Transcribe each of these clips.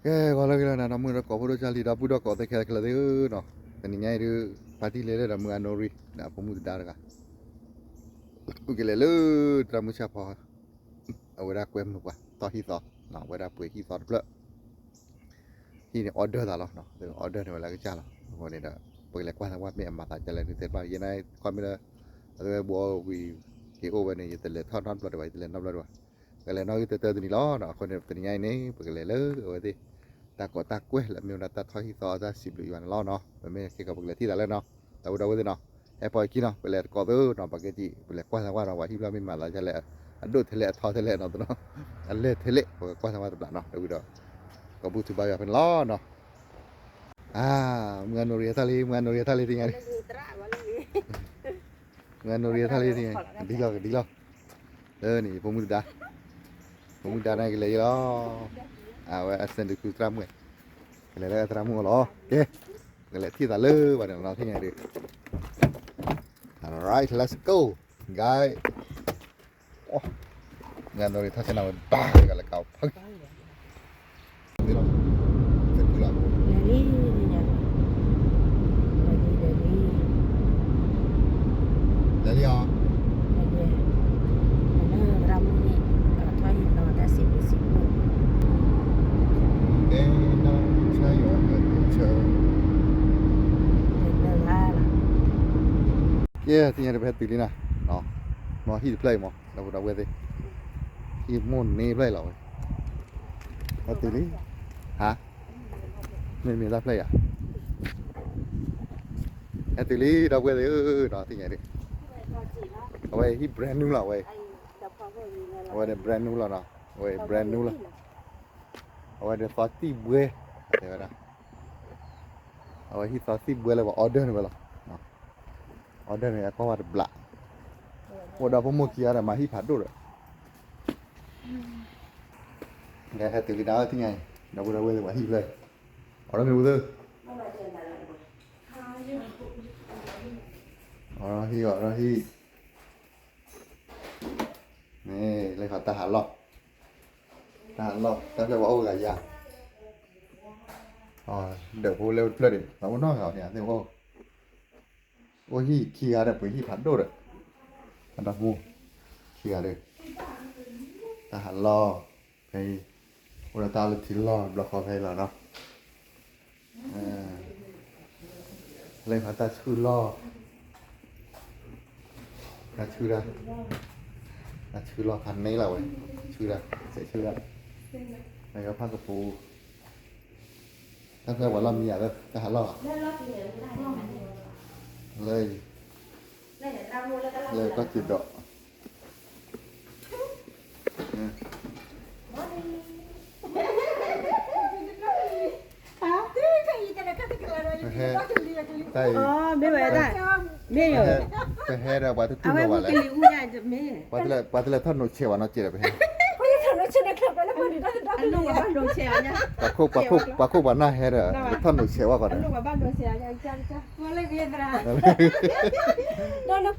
ကဲ ဂီၤလၢဂ့ၤလီၤနီၤ ဒီပုၢ်ဝဲၢ်ဒီးကိးဖိဒိၣ်ကၢ်လံၤ ဒီပုၢ်ဒီးကိးသ့ခဲလၢာ်ခဲလၢာ်သ့ၣ်ဧၢနီၤ, တနံၤညါအံၤဒုး ပၢ်တံၢ်လဲၤလၢဒီးမုၢ်အနိရံ ဒီးအဖိမုၣ်တဒါတဂၤ အိၣ်က့ၤလဲၤလၢတြၢ်မုၢ်ဆၣ်ဖီ အဝဲဒၣ်ကွဲမုာ်ပှၤ ထီၣ်ဟံၣ်သီ အဝဲဒၣ်ပှ့ၤဟံၣ်သီတဖျၢၣ် ဟံၣ်န့ၣ် order သးလီၤ, order န့ၢ်ဝဲလၢကစၢ်လီၤ. အဃိန့ၣ်ဒီး ပကလဲၤကွၢ်သးဝဲမ့ၢ်အမၤသးဒ်လဲၣ်ဒုးသ့ၣ်တဖၣ် ယဲန့ၣ် ခီမ့ၢ်လၢ အဝဲဘှီဝံၤ ဟ့ၣ်အိၣ်ဝဲန့ၣ် ယတလဲၤထီၣ်နီတဘျီဒံးဘၣ် ယတလဲၤနီတဘျီဒံးဘၣ်, ပကလဲၤနီၣ်ဂံၢ်တၢတၢတနံၤလီၤ. အဃိန့ၣ် တနံၤညါအံၤန့ၣ် ပကလဲၤလၢအဝဲသ့ၣ် တၢ်ကိးတၢ်ကွဲးလၢမ့ၢ်ဝဲဒၣ်တၢ်ထီၣ်ဟံၣ်သီတၢ်စံးဘျုးယွၤန့ၣ်လီၤနီၤ. ပမ့ၢ်ခဲကီးပကလဲၤထံၣ်သးလၢနီၤ ဒီပုၢ်ဒီဝဲၢ်သ့ၣ်နီၤ, ဟဲပိာ်အခံနီၤ ပလဲၤတကိးသ့နီၤ ပကဲကံၣ် ပလဲၤကွၢ်သးဝဲဒီး ပှၤဟံၣ်ဖျၢၣ်မ့ၢ်မၤသးဒ်လဲၣ် အဒိၣ်ထဲလဲၣ်အထီထဲလဲၣ်နီၤ တနီၤ အလဲၢ်ထဲလဲၣ် ပကကွၢ်သးဝဲတဘျီနီၤ ဒီးဝံၤဒီး ကိးဘူၣ်ထုးဘါယွၤဖဲန့ၣ်လီၤနီၤ. မုၢ်အနိရံအတၢ်လံ မုၢ်အနိရံအတၢ်လံ သ့ၣ်ညါန့ၣ် မုၢ်အနိရံအတၢ်လံ သ့ၣ်ညါ ကဒ်လီၤ ကဒ်လီၤ. လၢန့ၣ် ဖိမုၣ်တဒါ ဖိမုၣ်တဒါန့ၣ်ကလဲၤယဲလီၤ. အဝဲအစဲးဒုးခုသရၣ်မုၣ် ကလဲၤလၢအသရၣ်မုၣ်အအိၣ်လီၤ. ကဲ ကလဲၤထံၣ်သးလၢဘၣ်န့ၣ်လီၤ သ့ၣ်ညါဒုး Alright, let's go, guy. မုၢ်အနိရံထီၣ်ဆ့ၣ်နီၤဝဲဘၣ် ကလဲၤကးဖု သ့လီၤ သ့ၣ်ဖုလီၤ လဲၤလံ လဲၤလံ လဲၤလံအီၤ လဲၤလံ လဲၤလၢသရၣ်မုၣ်န့ၣ် ထီၣ်ဟံၣ်သီတၢ်စံးဘျုးစံးဖှိၣ် ကဲနီၤ ဆၢယွၤကတိၤဆၢ ကဲ သ့ၣ်ညါဒုး ပဟဲတုၤလံနီၤ မ်ဟံၣ်တဖျၢၣ်အံၤမး ဒီပုၢ်ဒီဝဲၢ်သ့ၣ် ဟံၣ်မိၢ်န့ၢ်ဖျၢၣ်အံၤလီၤဝဲ ဟဲတုၤလံ ဟါ မ့ၢ်မ့ၢ်တၢ်ဖျၢၣ်ယၤ ဟဲတုၤလံ ဒီပုၢ်ဝဲၢ်သ့ၣ်ဧၢနီၤ သ့ၣ်ညါဒုး အဝဲဟံၣ် brand new လီၤဝဲ အဝဲန့ၣ် brand new လီၤနီၤ အဝဲ brand new လီၤ အဝဲန့ၣ်သီသံၣ်ဘှဲ တဲဝဲဒၣ် အဝဲဟံၣ်သီသံၣ်ဘှဲလၢပှၤ order န့ၢ်ဝဲလီၤ order န့ၢ်အကွၢ်ဝဲတဘျး အိၣ်ဒီးဖိမိၢ်ခံဂၤဒီးမၤဟံၣ်ဖးဒိၣ်ဒီး ဟဲတုၤလံနၤသ့ၣ်ညါအံၤ ဒီပုၢ်ဒီဝဲၢ်သ့ၣ်ပှၤဟံၣ်ဖျၢၣ် အီၤဒီးမ့ၢ်ဝဲသ့ၣ် အီၤဒီးဟံၣ် အီၤဒီးဟံၣ် မ့ၢ်လၢခီတၢ်ဟးလီၢ် တၢ်ဟးလီၢ် တၢ်ဖျၢၣ်ပှၤအိၣ်ဂၤယါ ဒၢးဖိလၢတဖျၢၣ်န့ၣ် ပှၤအိၣ်နီတဂၤန့ၣ် သ့ၣ်အိၣ် အိၣ်ဟံၣ်ခံဂၤဒီး ပှ့ၤဟံၣ်ဖးဒိၣ်ဒီး အဒီမူ ခံဂၤဒီး တၢ်ဟးလီၢ် ဖဲအံၤ အိၣ်ဒီးတၢ်လၢထံလီၢ် ဘျီဃီဖဲအံၤလီၤနီၤ လၢခီတၢ်ဆူၣ်လီၢ် တၢ်ဆူၣ်ဒၣ် တၢ်ဆူၣ်လီၢ်ဖးန့ၢ်လီၤဝဲ ဆူၣ်ဒၣ် စဲးဆူၣ်ဒၣ် လၢဖးကပူၤ တၢ်ဖဲပှၤလီၢ်မံယၤလၢတၢ်ဟးလီၢ်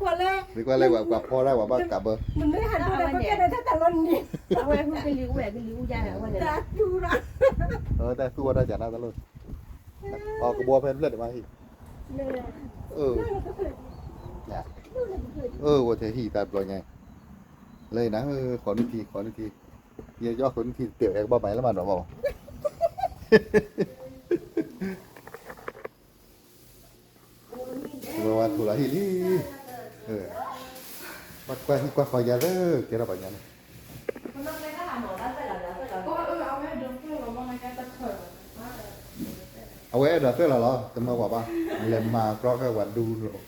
လၢ လၢကီၢ်စံးဒီး ဟဲ တၢ်အံၤ မ့ၢ်ဝဲဒၣ် မ့ၢ်ယိာ် ပဟဲဒီးပှၤတတူၢ်လိာ်ဘၣ်လဲၣ် ပှၤတလဲၤထီၣ်နိးဆဲးဝဲနီတစဲးဒီးပဟဲ ပှၤခိၣ်ပှၤနၢ်ဟဲဒီး ထီၣ်နိးဆဲးဝဲဃီဒီး မ့ၢ်ကွၢ်လၢပှၤဖီဒၣ်ပှၤဘၣ်ကးဘၢ အဝဲကလံၤဝဲကလံၤအူယါ တၢ်သူၣ်ဝဲတၢ်ကနၣ်တလိၣ် အကဘီဖဲတဖျၢၣ်ဒံးမးဟံၣ် အၢ ဝဲထဲဟံၣ်တၢ်ဘျီညါ လၢနၤ ဃီနုၢ်ထံ ဃီနုၢ်ထံ ယဲယီဃီနုၢ်ထံတတဲာ်ဝဲကဘၣ်မၤလၢမၤဒီးဘၣ် ဝဲဝဲထူလီၤဟံၣ်လံ ဘၣ်ကွၢ်ဟံၣ်ကွၢ်ဃီယါသၢ ကဲထီၣ်ပှၤညါန့ၣ် အဝဲအဲၣ်ဒိးသွဲၣ်လီၤလီၤ တမၢပှၤဘၣ် လဲၤမၤကြီဃာ်ပှၤဒူလိာ်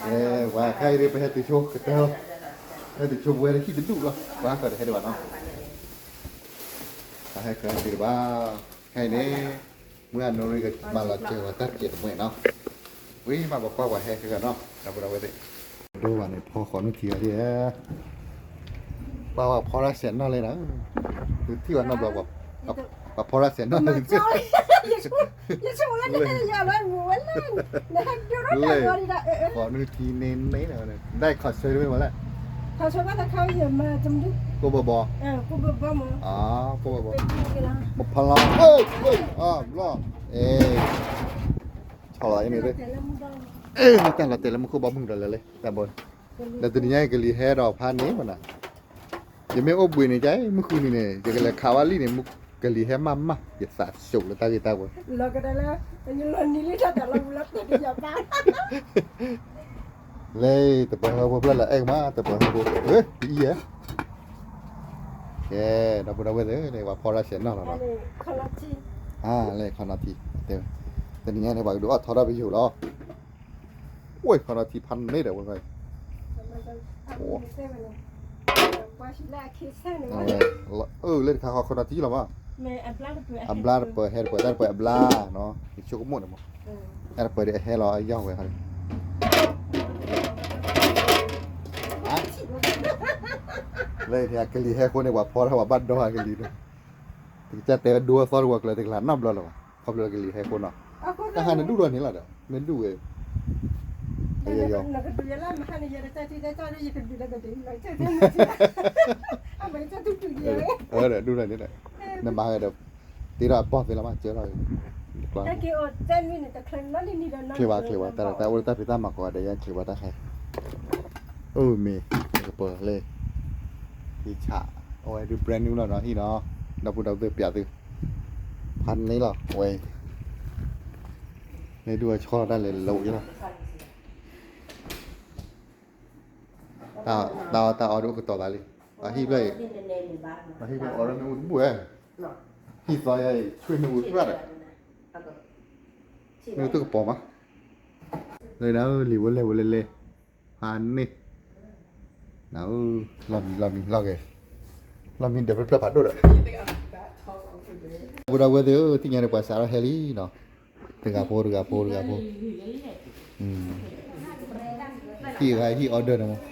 အဲ ပှၤခဲအံၤဒ်ပဟဲတုၤဆိကတၢၢ်လီၤ ဟဲတုၤဆိပဝဲလၢဟံၣ်တဒူၣ်လီၤ ပှၤဃၢၤတဟဲဒံးဘၣ်နီၤ ပှၤဟဲဃၢၤဟဲတုၤတဘၣ် ခဲအံၤန့ၣ် မုၢ်အနိရံကမၤလီၤစၢၤဝဲတၢ်စဲးတမှဲၤနီၤ ဝံၤမးပကွၢ်ပှၤဟဲဃၢၤနီၤ ဒီပုၢ်ဒီဝဲၢ်သ့ၣ် ဒိၣ်ဘၣ်န့ၣ် ဖီဃီနုၢ်ထံဂၤဒ် ပှၤပှၤဖီတၢ်ဆဲးနီၢ်လံနီၤ သုထံၣ်ဝဲနီတဘျီ ပှၤဖီတၢ်ဆဲးနီၢ်လံ လၢ ဃီနုၢ်ထံန့ၣ်န့ၣ် ဒၣ်ခီၣ်ဆၢတမ့ၢ်မးလဲၣ် ကိၢ်ဘီဘီ, ကိၢ်ဘီဘီ, မဖလီ, ဘျီ, ဆီလီၤအံၤန့ၣ်, တၢ်လီၤတဲာ်လၢမူခိၣ်ဘီမုၢ်ဒီးလဲၤလဲၤ တၢ်ဘီ, ဒီးတနံၤညါအံၤကလံၤဟဲဒီးဖးန့ၢ်မနၤ, ယမ့ၢ်အိၣ်ဘှံးန့ၣ် ကမုၢ်ဃုနံၤန့ၣ် ယကလဲၤခးဝဲလံန့ၣ် ကလံၤဟဲမးမး ယသးစိးလၢတၢ်ဂ့ၢ်တၢ်ဝဲ လၢ တပၢၤဟၢဖိဖျၢၣ်လၢအဲၣ်မး တပၢၤဟၢဖိ, အံၤယဲ, ကဲ, ဒီပုၢ်ဒီဝဲၢ်သ့ၣ် ပှၤဖီတၢ်ဆဲးနီၢ်လီၤနီၤ, လဲၤခီနီၢ်ထံ, တနံၤညါန့ၣ် ပှၤကဒုးအီၣ်ထီထီၣ်ပယိာ်လီၤ, အိၣ်ခီနီၢ်ထံဖးန့ၢ်ဒီးဝဲ လၢတခါဃီခီနီၢ်ထံလီၤမး, အဘျါတပၢၤဟဲတပၢၤ တၢ်တပၢၤအဘျါနီၤ ယဆိကမိၣ်န့ၣ်မး, တၢ်တပၢၤဒီးအဟဲလီၤအယီၢ်ဝဲခါ, လၢကလံၤဟဲဃိန့ၣ် ပှၤဖီထီၣ်ပှၤဘၣ်ဒီးကလံၤန့ၣ်, တကစၢ်တဲဒိအသီတဝီကျၢၤတကလးနီတဘျီလၢၤဘၣ် ခီဖျိလၢကလံၤဟဲဃိနီၤ, တၢ်ဟးန့ၣ်ဒူၣ်ထီၣ်န့ၣ်လီၤဒီး မ့ၢ်ဒူၣ်ဝဲ ဒူၣ်ထီၣ်န့ၣ်ဒီး နမၤဝဲဒီး ဒူၣ်ထီၣ်န့ၣ်ဒီး နမၤဝဲဒီး တ့ထီၣ်အဘီၣ်သ့လီၤမး ကၢထီၣ်, ချ့းဝဲ ချ့းဝဲ တၢ်တၢ်အိၣ်လၢတၢ်ဖံးတၢ်မၤကိးဂၤဒဲး ချ့းဝဲတၢ်ဟဲ, အိၣ်မ့ၢ် ကပၢၤလၢ ဟံၣ်ဆး, အဝဲဒုး brand new လီၤနီၤ ဟံၣ်နီၤ, ဒီပုၢ်ဒီဝဲၢ်ပျးသု, ဖးန့ၢ်လီၤ အဝဲအံၤ, လၢဒုးဝဲဆီလီၤတၢ်လဲၤလိာ်ယလီၤ, တၢ်အီၣ်တၢ်အီဒုးအိၣ်ကတီၤသးလံ, အဟံၣ်ဖျၢၣ်အံၤ, အဟံၣ်ဖျၢၣ်အီၣ်ဒီးမ့ၣ်အူတဘူၣ်ဝဲ, ဟံၣ်သီယၤအံၤ ဆွေးမ့ၣ်အူတဘူၣ်ဒီး, မ့ၣ်အူတကပီၤမး, လၢဒၣ်လံာ်ဝဲလဲၣ်ဝဲလဲၣ်လဲၣ်, ဖးန့ၢ် နၤဧၢ, လီၢ်မံ လီၢ်မံ လီၢ်ဂဲၤ, လီၢ်မံဒီးဖျၢၣ်ဖးဒိၣ်ဒီး, ပုၢ်ဒီဝဲၢ်သ့ၣ်ဧၢ, သ့ၣ်ညါန့ၣ် ပှၤစးထီၣ်ဟဲလံနီၤ, တဂၤဖိ တဂၤဖိ တဂၤဖိ, ဟံၣ်ဂၤဟံၣ် order န့ၣ်မး,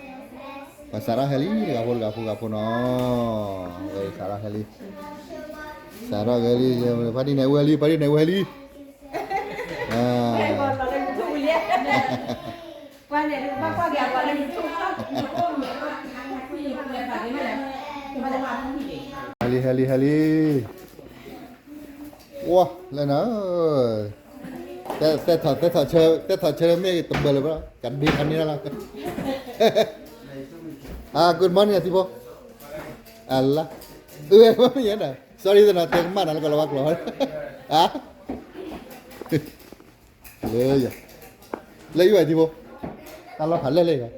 ပှၤစးထီၣ်ဟဲလံ တဂၤဖိ တဂၤဖိ တဂၤဖိနီၤ, စးထီၣ်ဟဲလံ, စးထီၣ်ဟဲလံ, ဖါတံၢ်န့ၣ်ဝဲလံ ဖါတံၢ်န့ၣ်ဝဲလံ ဟဲလံ ဟဲလံ ဟဲလံ, ဝါ လဲၣ်နၤ, သဲထီၣ် သဲထီၣ်ဆၢ သဲထီၣ်ဆၢမ့ၢ်တဘၢလၢၤဘၣ် ကဒ့ခါန့ၣ်လီၤ, အါ good morning အထံဖိ, အလါ, အၢ မ့ၢ်ယဲနၤ, sorry သနီၤ တဲကမၣ်နၤလၢကလီၤဝါကျိာ်, အါ လၢယၤ, လၢယဝဲၢ်ထံဖိ, တၢ်လီၢ်ဖးလဲၢ်လဲၢ်ယၤ,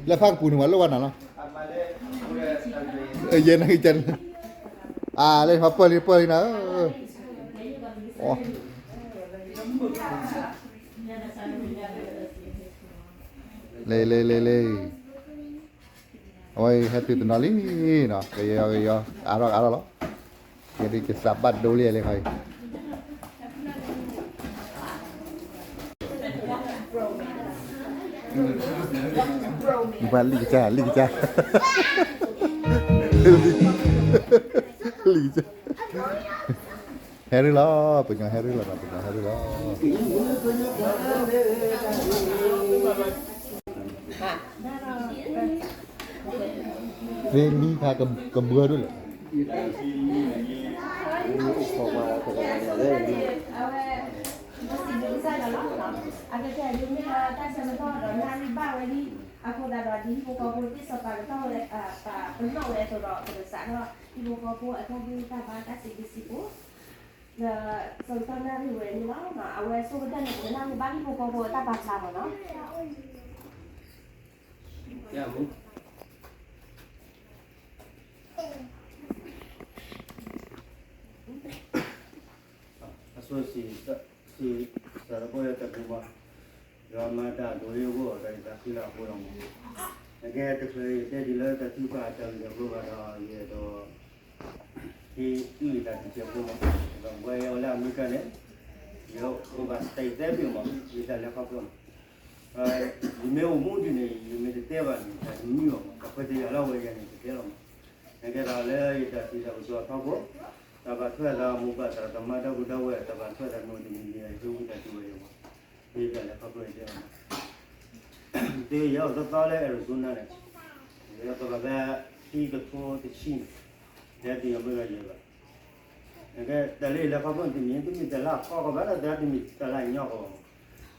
လၢဖၣ်ကပူၤန့ၣ် ပှၤလိၣ်ဘၣ်နၤလီၤ, ယဲနၤကကဲ, အါ လၢဖးပၢၢ်လံ ပၢၢ်လံနၤ, လ့လ့လ့လ့ အဝဲဟဲတုၤတနီၤလံနီၤ, ကယီကယီ အါထီၣ်အါထီၣ်လီၤ, ယဒုးကစးဘၣ်ဒိလံလံခီအံၤ, နပှၤလံၣ်ကစၢ် လံၣ်ကစၢ်, လံၣ်ကစၢ်, ဟဲရူၢ်လီၤ ပညီဟဲရူၢ်လီၤ ပညီဟဲရူၢ်လီၤ. သ့လံခါကဘှၢဒိၣ်လဲၣ်. အဝဲ အကကဲဒ်မ့ၢ်တၢ်ဆၢကတီၢ်ဒီးနၣ်ရံၣ်ဘၣ်ဝဲလံ, အဃိသတးဒီး ဒ်ဟံၣ်ဖိဃီဖိသ့ၣ်စီၤပၤကတီၢ်ဝဲ ပနီၣ်ဝဲအသိးဒီး ပကစးထီၣ်ဟံၣ်ဖိဃီဖိအတၢ်ဒုၣ်တၢ်ဘါတၢ်စံးဘျုးစံးဖှိၣ် ဒီးဆၢကတီၢ်နၣ်ရံၣ်ဝဲန့ၣ်လီၤ. အဝဲဆိကတၢၢ်န့ၣ် ပကနၣ်ဟူဘၣ်ဟံၣ်ဖိဃီဖိအတၢ်ပာ်ဖျါမးနီၤ. အဆိစံး စံး စးထီၣ်ပှဲၤတၢ်ဒိၣ်မး, ယွၤမၤတၢ်ဒိၣ်ယိာ်အဂီၢ် ဒီးယသးခုလၢအဃိလီၤမး. နကဲတချုးယတဲဒ်လၢတၢ်ထုကဖၣ်အတၢ်ဂ့ၢ်အဃိဘၣ်ဒီး ယအဲၣ်ဒိး ဟ့ၣ်အုၣ်ယသးတစဲးဖိမး, ဒီးပဝဲအံၤလၢအမဲရကၤန့ၣ် ယကဘၣ်စဲးသဲဘ့ၣ်မး ယတၢ်လဲၤခီဖျိမး. ယမ့ၢ်အိၣ်မူဒ်န့ၣ် ယမ့ၢ်တတဲဘၣ်န့ၣ် တၢ်တမံဘၣ်မး, တၢ်ခွဲးတၢ်ယာ်လၢအဝဲယၤန့ၣ် တတဲလီၤမး. နကဲဒီးလၢယတၢ်စံးတၢ်ကတိၤအဖီခိၣ် တၢ်ဘၣ်ထွဲသးမိၢ်ပၢ်သရၣ်သမါဒီပုၢ်ဒီဝဲၢ် တၢ်ဘၣ်ထွဲသးနီတမံၤမံၤ ယဟ့ၣ်အုၣ်တၢ်စူၤဝဲယၤမး, ယတၢ်လဲၤခီဖျိယတဲလီၤမး. တုၤယအိၣ်သီသီလၢ Arizona န့ၣ်, ယ လၢပကဘၣ် ခံကထိတဆံန့ၣ် လၢတယီၤမ့ၢ်ဂ့ၤယဲဘၣ်. နကဲတၢ်လၢယလဲၤခီဖျိန့ၣ် တမ့ၢ်တမ့ၢ်တၢ်လၢအကီကီဘၣ်ဒီး တမ့ၢ်တၢ်လၢအညီကီဘၣ်.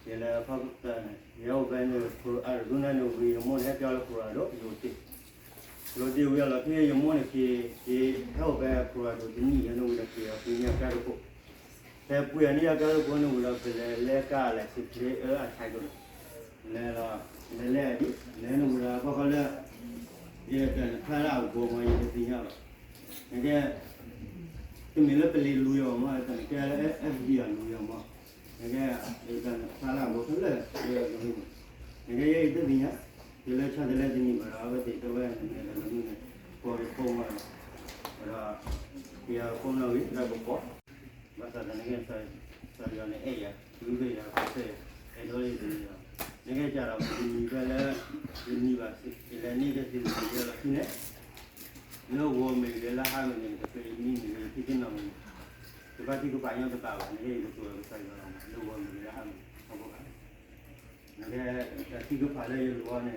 ယလဲၤခီဖျိန့ၣ် ယအိၣ်ဖဲန့ၣ် Arizona န့ၣ်ဝံၤ ယမိၢ်န့ၣ်ဟဲက့ၤလၢ Colorado ယအိၣ်တ့ၢ် ယအိၣ်တ့ၢ်ဝံၤအလီၢ်ခံ ယမိၢ်န့ၣ်က့ၤ က့ၤဟဲအိၣ်ဖဲ Colorado တနံၣ်ယဲန့ၣ်ဝံၤဒီး က့ၤအပှ့ၤန့ၢ်အကါတခိၣ် ဖဲပှ့ၤအီၤန့ၢ်အကါတခိၣ်န့ၣ်ဝံၤဒီး ပလဲၤလဲကါလဲၤ စံးပျ့အၢအဆါဒိၣ်န့ၣ် လဲၤလီၤ လဲၤလဲအဒံး လဲၤန့ၣ်ဝံၤဒီး ခီခီလၢ ယတၢ်န့ၣ်ဖျါလၢအဂီၢ်မး ယတသ့ၣ်ညါဘၣ်. နကဲ တမ့ၢ်လၢပလံၤလူၤယၤမး တၢ်န့ၣ်ကဲလၢ F B I လူၤယၤမး. နကဲ ယတၢ်န့ၣ်ဖျါလၢအဂီၢ်ခဲလၢာ် နကဲယဲယတသ့ၣ်ညါ ယလၢဆီတလဲတနံၣ်ဘၣ်ဒီး အဝဲသ့ၣ်တဲဝဲန့ၣ် လၢမုၢ်န့ၣ် ကိးယဖိမးဒီး ဒီး ယဖိနီၣ်ဂံၢ်ဒီးပကိး ဘၣ်ဆၣ်သနာ်က့ စီၤယီၤန့ၣ်အဲၣ်ယၤ ဒုးဂ့ၤယၤ ကဆၢယၤ အဲၣ်ဒိးလၢယတနံၣ်ဒီး နကဲကၢ်ဒီး ပတနံၣ်ဖဲလၢ ယနံၣ်ဘၣ် ယလဲၤန့ၢ်က့ၤသ့ၣ်တဖၣ်လၢလီၢ်ခံန့ၣ် လၢဂီၤမ့ၢ်ဂ့ၤ လၢဟါမ့ၢ်ဂ့ၤ တချုးယမံမ့ၢ်ဂ့ၤ ယထံၣ်တနီၤမ့ၢ်ဂ့ၤ ယဘၣ်သံကပာ်ညီတဘၣ်ဘၣ် နကဲယကတိၤလီၤကစၢ်ယွၤလီၤမး လၢဂီၤမ့ၢ်ဂ့ၤ လၢဟါမ့ၢ်ဂ့ၤအဂီၢ်ဘၣ် နကဲ တၢ်သံကပာ်လၢယလိၤအီၤန့ၣ်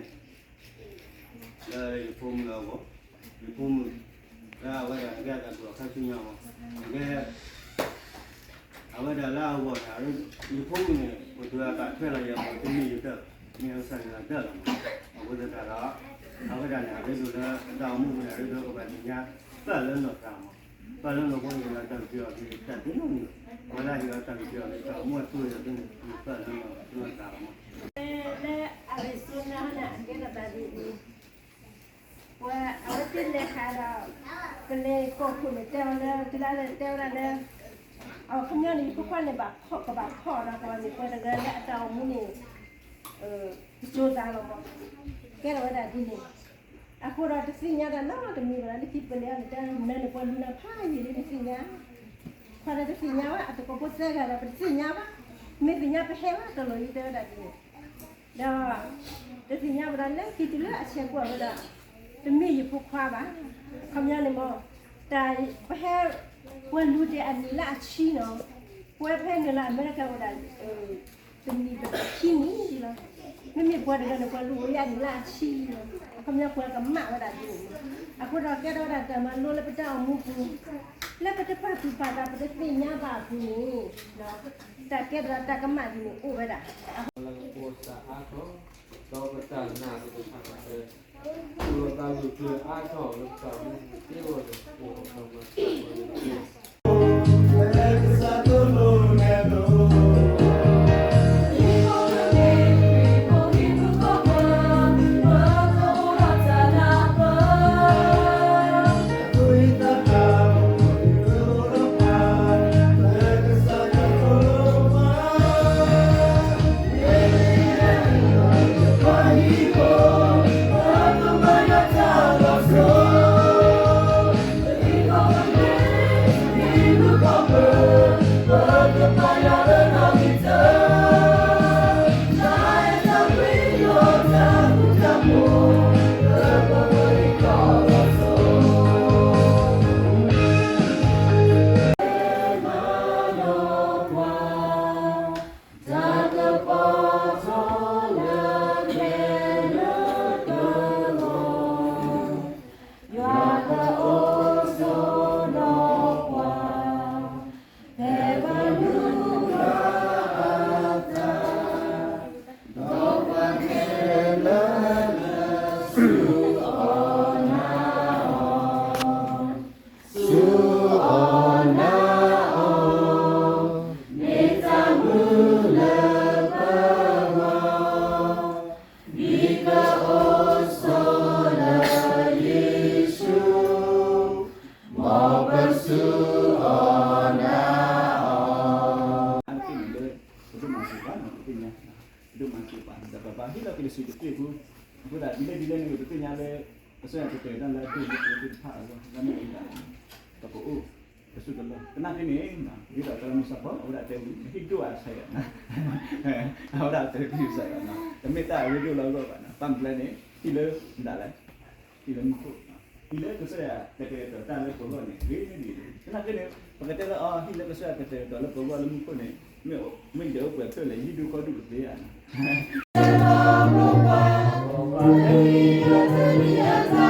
လၢယဖိမုၣ်အဂီၢ် ယဖိမုၣ် လၢအဝဲဒၣ်နကဲအတၢ်ဒိၣ်အခါဆူညါမး နကဲ အဝဲဒၣ်လၢအဂီၢ်န့ၣ် ယဖိမုၣ်န့ၣ် ပတုၤအတၢ်ထွဲလီၤယၤမး တမ့ၢ်ယတၢ် မ့ၢ်ကစၢ်ယွၤတၢ်လီၤမး အဃိသတးဒီး အဝဲဒၣ်န့ၣ် အရ့ဒိၣ်လၢအတၢ်အိၣ်မူပူၤန့ၣ် အရ့ဒိၣ်ကဘၣ်သ့ၣ်ညါ ပၢ်လၢနီၢ်သးမး ပၢ်လၢနီၢ်ဖိန့ၣ် တၢ်ကစၢ်အီၤက့ၤတၢ်သ့နီတမံၤ ဝဲလၢဟ့ၣ်အီၤတၢ်ကစၢ်အီၤက့ၤ တၢ်အိၣ်မူအသိးဒီးသ့န့ၣ် ပၢ်လၢနီၢ်သးမး လၢ Arizona န့ၣ် အကဲထီၣ်သးဒ်အံၤ ပှၤအဝဲသ့ၣ်လဲၤခးဒီး ပလဲၤကီၢ်ခိၣ်န့ၣ် တဲအီၤလၢ တုၤလၢလဲၤတဲဝဲဒၣ်လၢ အခီပညီန့ၣ် ယဖိခွါန့ၣ် ဘၣ်ဖီၣ်ကဘၣ်ဖီၣ်ဒီး ပှၤန့ၣ် ပှၤတဂၤလၢအတၢ်အိၣ်မူန့ၣ် ကၠိသးလီၤမး ကဲထီၣ်ဝဲဒၣ်ဒ်န့ၣ် အဃိဒီးတသ့ၣ်ညါတၢ်နီတမံၤဘၣ် လၢခံပလဲၤအီၤန့ၣ် တၢ်မနုၤန့ၣ် ပှၤလူၤနၤဖးယံာ်လံတသ့ၣ်ညါ ခွါလၢတသ့ၣ်ညါဘၣ် အတကိးဖိသၢဂၤဒီး ပတသ့ၣ်ညါဘၣ် မ့ၢ်သ့ၣ်ညါပဟဲဘၣ်တလီၢ်အံၤ တဲဝဲဒၣ်ဒ်န့ၣ် ဒီး တသ့ၣ်ညါဝဲဒၣ်လၢခံတုၤလၢအဆဲးကွၢ်ဝဲဒၣ် တမ့ၢ်ယဖိခွါဘၣ် အခီပညီန့ၣ်မး တၢ်ပဟဲ ပှၤလူၤတ့ၢ်အနံၣ်လၢအဆံနီၤ ပှၤဖဲနုာ်လီၤအမဲရကၤဝဲဒၣ် တနံၣ်ဘၣ်ခံနံၣ်လီၤ မ့မ့ၢ်ပှၤတဂၤန့ၣ် ပှၤလူၤဝဲအနံၣ်လၢအဆံလီၤ အခီပညီပှၤကမၣ်ဝဲဒၣ်ဒ်န့ၣ် အဃိဒီးကဲထီၣ်ဝဲဒၣ်တၢ်မၤလိလၢပတၢ်အိၣ်မူပူၤ လၢပတပာ်သူၣ်ပာ်သးပတသ့ၣ်ညါဘၣ်အပူၤန့ၣ် တၢ်ကဲထီၣ်တၢ်ကမၣ်ဒ်န့ၣ်အိၣ်ဝဲဒၣ် လၢကပိာ်စၢ်အါထီၣ် ဒီးပတၢ်နာ်သ့ၣ်တဖၣ်န့ၣ် အိၣ်ဒီးတၢ်ဂုာ်ကျဲၤအါထီၣ်လၢပတၢ်အိၣ်မူပူၤ သ့ဝဲဒီး အါတက့ၢ်န့ၣ်လၢ ပဒိၣ်မၤစၢၤပှၤနီၤ ပသ့ၣ်ညါ ပဒိၣ်မၤစၢၤပှၤ ဒီးပဘၣ်ဟ့ၣ်လီၤက့ၤလၢစုတသ့ၣ်အပူၤ အဃိသတးဒ်လဲၣ်ဒ်လဲၣ်န့ၣ် ပသ့ၣ်ညါလၢ ကစၢ်ယွၤကတဲာ်ကတီၤလၢအဒိၣ်လၢပှဲၤသ့ၣ်တဖၣ်အဂီၢ် လၢမ့ၢ်ဝံၤဒၣ် ပကအိၣ် ပစုကလီၢ် သနာ်က့န့ၣ် ဒ်သိးတၢ်မုၢ်စၢ်ဖီ အဝဲဒၣ်တဲဝံၤ ဟ့ၣ်ဒိၣ်အဆၢယၤ အဝဲဒၣ်တဲဝံၤစၢ်ယၤ တမ့ၢ်တၢ်အရ့ဒိၣ်လၢအဂီၢ်ဘၣ်နီၤ ဘၣ်မနုၤလဲၣ်န့ၣ် ဟံၣ်လၢမတၤလဲၣ် ဟံၣ်လၢမူခိၣ် ဟံၣ်လၢကစၢ်ယွၤကတဲာ်ကတီၤတၢ်လၢပဂီၢ်န့ၣ် ဂ့ၤန့ၢ်ဒံး သနာ်က့န့ၣ် ပကတဲလၢအီၤ ဟံၣ်လၢကစၢ်ယွၤကတဲာ်ကတီၤလၢပဂီၢ်လၢမူခိၣ်န့ၣ် မ့ၢ်ဒဲးအိၣ်ပှဲၤဖျၢၣ်လဲၣ် ယဟံၣ်ဒိၣ်ဃီဒိၣ်ကသ့ဧါနီၤ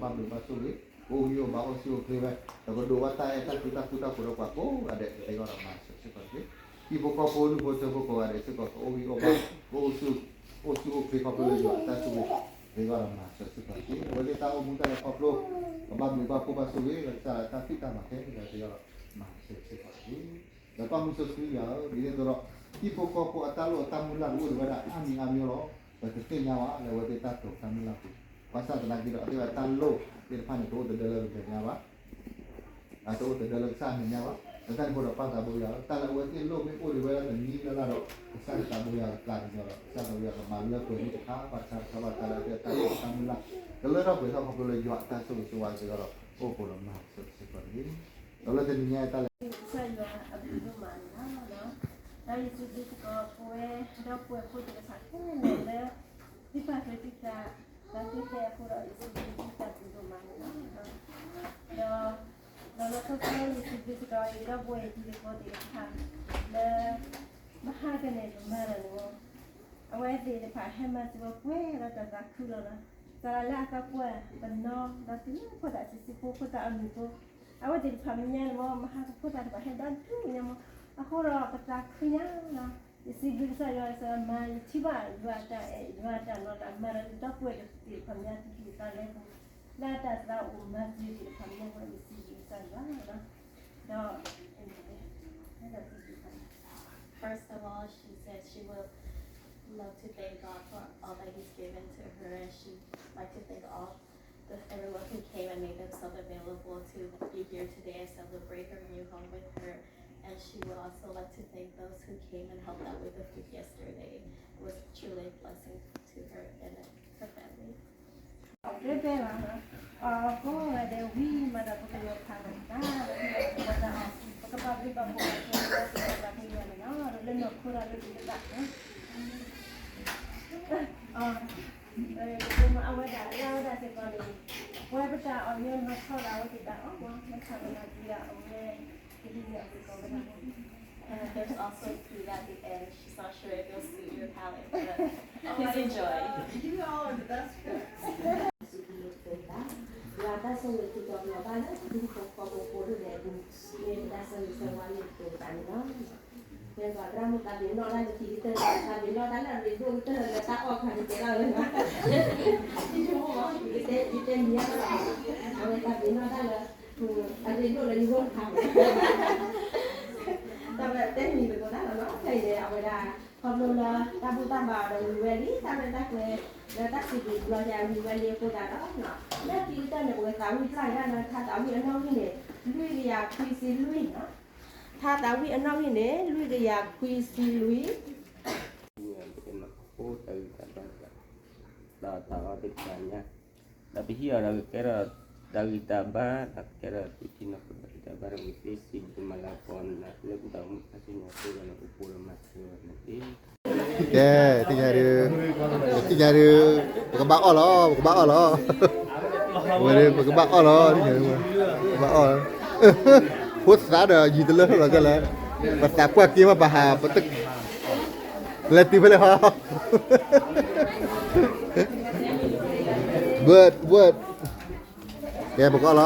ဘၣ်ဘျုးဘၣ်ဆိၣ်ဂ့ၤ, ကအိၣ်ဂံၢ်အိၣ်ဘါအိၣ်ဆူၣ်အိၣ်ချ့ဝဲ, ဒီးကဒိးဘၣ်တၢ်အဲၣ်တၢ်ကွံတၢ်ဃူတၢ်ဖိးဒီးပှၤကိးဂၤဒဲး ကသ့အဂီၢ်ဒီးမၤစၢၤစ့ၢ်ကီးတက့ၢ်. ဟံၣ်ဖိဃီဖိဒူၣ်ဖိထၢဖိကိးဂၤဒဲးစ့ၢ်ကီး ကအိၣ်ဂံၢ်အိၣ်ဘါ, ကအိၣ်ဆူၣ်, အိၣ်ဆူၣ်အိၣ်ချ့ခီဖျိလၢယွၤအတၢ်ဆိၣ်ဂ့ၤ သ့အဂီၢ်ဒီးမၤစၢၤစ့ၢ်ကီးတက့ၢ်. အဝဲသ့ၣ်တၢ်အိၣ်မူတၢ်လဲၤခီဖျိ ကဘၣ်ဘျုးဘၣ်ဖှိၣ်ဘၣ်ဆိၣ်ဂ့ၤ ဒီးကစၢ်လၢတၢ်ဖံးတၢ်မၤခဲလၢာ် သ့အဂီၢ်ဒီးမၤစၢၤစ့ၢ်ကီးတက့ၢ်. ဒီးပၢ်မုၢ်စီဆှံယွၤဧၢ, ဒ်န့ၣ်အသိးဒီး ဟံၣ်ဖိဃီဖိအတၢ်လိၣ်အတၢ်မုၢ်လၢ်ကအိၣ်ဒံးဝဲဒၣ်အါမံၤအါမံၤလီၤ. ပတသ့ၣ်ညါဘၣ်လၢအဝဲသ့ၣ်တၢ်တိာ်တၢ်မုၢ်လၢ်ပူၤ, ဘၣ်ဆၣ်သနာ်က့ဒီး အဝဲသ့ၣ်တၢ်လိၣ်သ့ၣ်တဖၣ်န့ၣ် တအိၣ်တဒၢလၢပမဲာ်ညါဘၣ်, အတအိၣ်တဒၢလၢကစၢ်အမဲာ်ညါဘၣ်. လၢတၢ်န့ၣ်အဃိဒီး ပၢ်သးဘိယွၤဧၢ, တၢ်လၢအဝဲသ့ၣ်လိၣ်မ့ၢ်အိၣ်ဒံးဝဲဒၣ်တနံၤလၢ်လၢ်ဒီး ကစၢ်သးဘိယွၤကကျဲးစၢးဒီး ကစၢ်သးဘိယွၤကမၤလၢပှဲၤန့ၣ်တခါဘၣ်တခါတခါဘၣ် တၢ်လၢအဝဲသ့ၣ်တၢ်တိာ်တၢ်မုၢ်လၢ် ကလၢထီၣ်ပှဲၤထီၣ်ခီဖျိလၢယွၤအတၢ်ဆိၣ်ဂ့ၤဆိၣ်ဝါစ့ၢ်ကီးဒီး အိၣ်ဃုာ်ဒီးမၤစၢၤစ့ၢ်ကီးတက့ၢ်. ဒီးလၢတနံၤညါအံၤတၢ်လဲၤ ကစၢ်ယွၤအဘျုးဒိၣ်မးန့ၣ်လီၤ. ဒီးယစံးဘျုးစ့ၢ်ကီး ပဝဲဒီပုၢ်ဝဲၢ်ဖိသ့ၣ်တဖၣ်ခဲလၢာ်လၢ သုပာ်ကဲသုသး ဒီးသုဟဲအဃိဒီး ယစံးဘျုးသုသးဘျုးဒိၣ်မးန့ၣ်လီၤ. ဒီး ဒီးလီၤဆီဆီယစံးဘျုးစ့ၢ်ကီး ယဒီပုၢ်ဝဲၢ်ယတံၤသကိးသ့ၣ်တဖၣ် လၢ မဟါကန့ၣ် ပမၤဒီးန့ၣ် အဝဲသ့ၣ်တဖၣ်ဟဲမၤစၢၤဝဲပှဲၤဒီးတၢ်သးခုလီၤလီၤ. စးလၢအသးပှၢ်ပနီၤ ဒီးတုၤလၢဖိသၣ်ဆံးဆံးဖိ ဖိသၣ်အမုၣ်ဖိ အဝဲသ့ၣ်တဖၣ်မဲာ်ညါန့ၣ် မဟါကဖိသၣ်တဖၣ်ဟဲဒၣ်ဒူၣ်ညါမး အဃိဒီးပသးခုညါလီၤ. ယစံးဘျုးကစၢ်ယွၤစ့ၢ်ကီး မၤယထံၣ်ဘၣ်ယွၤအတၢ်အဲၣ် ယွၤအတၢ်နီၢ်လၢအမၤဒီးဒီပုၢ်ဝဲၢ်သ့ၣ်တဖၣ်မဲာ်ညါ တံၤသကိးသးလဲပူၤ လၢတၢ်သးအိၣ်မၤစၢၤသ့ၣ်တဖၣ်မဲာ်ညါ ယစံးဘျုးကစၢ်ယွၤလီၤ. ဒီး First of all, she said she would love to thank God for all that He's given to her, and she'd like to thank all the, everyone who came and made themselves available to be here today and celebrate her new home with her. And she would also like to thank those who came and helped out with the food yesterday. It was truly a blessing to her and her family. တဲတဲလီၤ, ကိးဂၤဒဲးဝံၤမးဒီး ပကလဲၤဖးလီၤတၢ်, ပကဘၣ်ဘျုးဘၣ်ဖှိၣ်ဘၣ်ဆိၣ်ဂ့ၤ ပကဘၣ်ဘျုးယွၤန့ၣ်လီၤ, လၢနီၢ်ခိဒီးလၢပဒုးဘၣ်, အဝဲဒၣ် လၢအဝဲဒၣ်စ့ၢ်ကီးန့ၣ်, ပဝဲပတၢ်အီၣ်မ့ၢ်အီၣ်ထီၣ်ဒီး အဝဲသ့ၣ်တၢ်အီၣ်မ့ၢ် မ့ၢ်ဆၣ်သနာ်က့ဒီး အဝဲ And there's also food at the end. She's not sure if it'll suit your palate, but please enjoy. You all are the best cooks. ယွၤတၢ်ဆိၣ်ဂ့ၤက့ၤကီးပှၤဘၣ်လၢ ဒူဖိဃီဖိဒိၣ်ဒဲးအပူၤ, မ့ၢ်ပတၢ်ဆိၣ်ဂ့ၤဆိၣ်ဝါလၢပသးန့ၣ်လီၤ. ပှၤသရၣ်မုၣ်သးပ့ၤနီၣ်တၢ်လၢခံကတၢၢ်, သးပ့ၤနီၣ်တၢ်လၢအရ့ဒိၣ်ကတၢၢ်လၢတၢ်အီၣ်ခါန့ၣ် တဲဒၣ်လၢ ယတဲမံၤယါလီၤ, အဝဲသးပ့ၤနီၣ်တၢ်လၢ အရ့ဒိၣ်လၢယဂီၢ်ခါန့ၣ် တၢ်ဝဲတဲမံၤသကိးတၢ်လီၤနီၤ, ဖဲအံၤန့ၣ် အဝဲဒၣ် ခီဖျိလၢတၢ်ဘူၣ်တၢ်ဘါအီၤဒီးဝံၤဝဲလံ, တၢ်ရဲၣ်တၢ်ကျဲၤလၢတၢ်စံးဘျုးဘျီယၤဝံၤဝဲလံအဃိသတးဒီး, လၢခံကတၢၢ်န့ၣ် ပဝဲသးဝံၣ်ပျၢ်က့ၤဒၣ်လၢထါသးဝံၣ်အနီၣ်ဂံၢ်န့ၣ် လွံၢ်ကယၤခွံဆံလွံၢ်နီၤ, ထါသးဝံၣ်အနီၣ်ဂံၢ်န့ၣ် လွံၢ်ကယၤခွံဆံလွံၢ် ဒီးတၢ်ဂံၢ်တၢ်ဘါ, ဒီးတၢ်အီၣ်တၢ်ညၣ်, ဒီးပဟံၣ်အီၤဒီးကကဲထီၣ်တၢ်ဂံၢ်တၢ်ဘါ, ဒီးကကဲထီၣ်သုထံနီၤဖးတၢ်ဂံၢ်တၢ်ဘါ, ဒီးကသ့စံးဘျုးမၤလၤကပီၤနၤလၢပတၢ်အိၣ်မူခါဆူညါအဃိဒီး နအိၣ်ဖှိၣ်ဒီးမၤစၢၤဝဲန့ၣ်တက့ၢ်. ကဲ, သ့ၣ်ညါဒုး, သ့ၣ်ညါဒုး, ပကဘၣ်အီၣ်လီၤ, ပကဘၣ်အီၣ်လီၤ, ဝဲဒၣ်ပကဘၣ်အီၣ်လီၤ, ပကဘၣ်အီၣ်, ဖိသၣ်ဒီးယံၤတလၢထီၣ်လီၤကဲလၢ, ပသးပှၢ်က့ၤမးပဟး, ပတ လဲၤတုၤဖဲလဲၣ်ဟီ, ဝဲ, ဝဲ, ကဲ ပကအီၣ်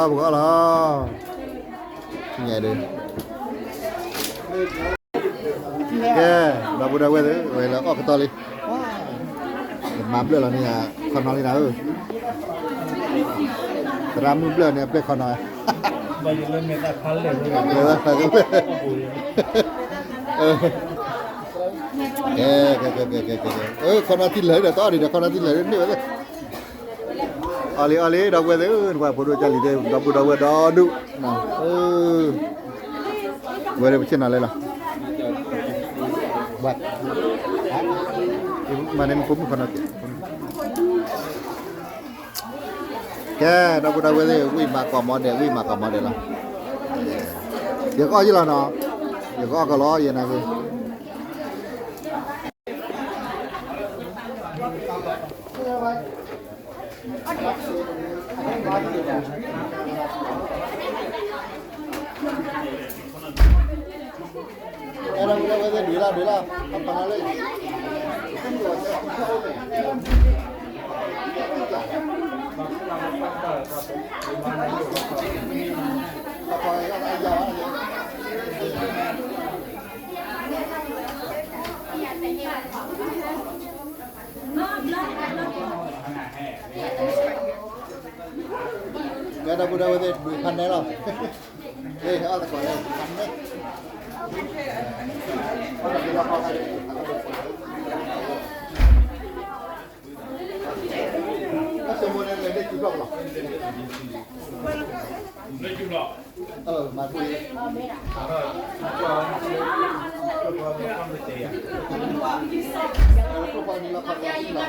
လီၤ, ပကအီၣ်လီၤ, သ့ၣ်ညါဒုး, ကဲ, ဒီပုၢ်ဒီဝဲၢ်သ့ၣ်, ဝဲလၢအီၣ်ကတီၢ်လံ, မၤဘျၢၣ်လီၤန့ၣ်ယါ, ခီနီၤလံနၤဧၢ, သရၣ်မုၣ်ဘျၢၣ်န့ၣ် အဘျဲၣ်ခီနီၤ, ကဲ, ကဲ, ကဲ, ခီနီၤထံလၢာ်ဒီး တအီၣ်ဒံးဒီး ခီနီၤထံလၢာ်န့ၣ်ဝဲသ့ၣ် အီၣ်လံ အီၣ်လံ ဒီပုၢ်ဝဲၢ်သ့ၣ်ဧၢ, ပှၤဖိဒိၣ်ကၢ်လံၤသ့ၣ် ဒီပုၢ်ဒီဝဲၢ်ဒီဒူၣ်, ဝဲဒၣ်ပဆ့ၣ်နီၤလဲၣ်လီၤ, ဘၣ်, မၤန့ၢ်မူခိၣ်မုၣ်ခီနီၤက့ၤ, ကဲ ဒီပုၢ်ဒီဝဲၢ်သ့ၣ် ဝံၣ်မၤကီၢ်မီဒဲး ဝံၣ်မၤကီၢ်မီဒဲးလီၤ, ယကအီၣ်ယလီၤနီၤ, ယကအီၣ်ကလီယဲနၤဂ့ၤ အဲဒါဝဲသ့ၣ်ဒုးလီၤ ဒုးလီၤ ပပာ်လီၤလၢ ကဲ ဒီပုၢ်ဒီဝဲၢ်သ့ၣ် ဒုးဖးနဲလီၤ. ဟဲအီၣ်သကိးလၢ ဖးနဲ. ဆိမိၣ်န့ၣ် လဲၤလၢကၠူဘျီၣ်လီၤ. မၤပူၤ ဒီပုၢ်ဒီဝဲၢ်သ့ၣ် ပှဲၤလီၤသ့ၣ်နီၤ, ပှဲၤလီၤနီၤ,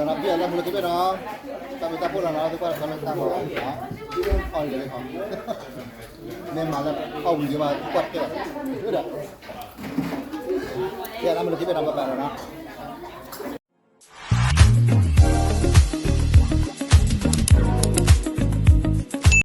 ပျဲလၢမူလၢကဘ့ၣ်နီၤ, တၢ်မ့ၢ်တၢ်ဖိလီၤနီၤ, သုကွၢ်တခီလၢတၢ်မၤအီၣ်လံ, မ့ၢ်မၤလၢအီၣ်ဝံၤက့ၤဘၣ် ကွၢ်တကဲဘၣ်, ဒီး ပျဲလၢမူလၢကဘ့ၣ်နီၤ ပပာ်လီၤနီၤ.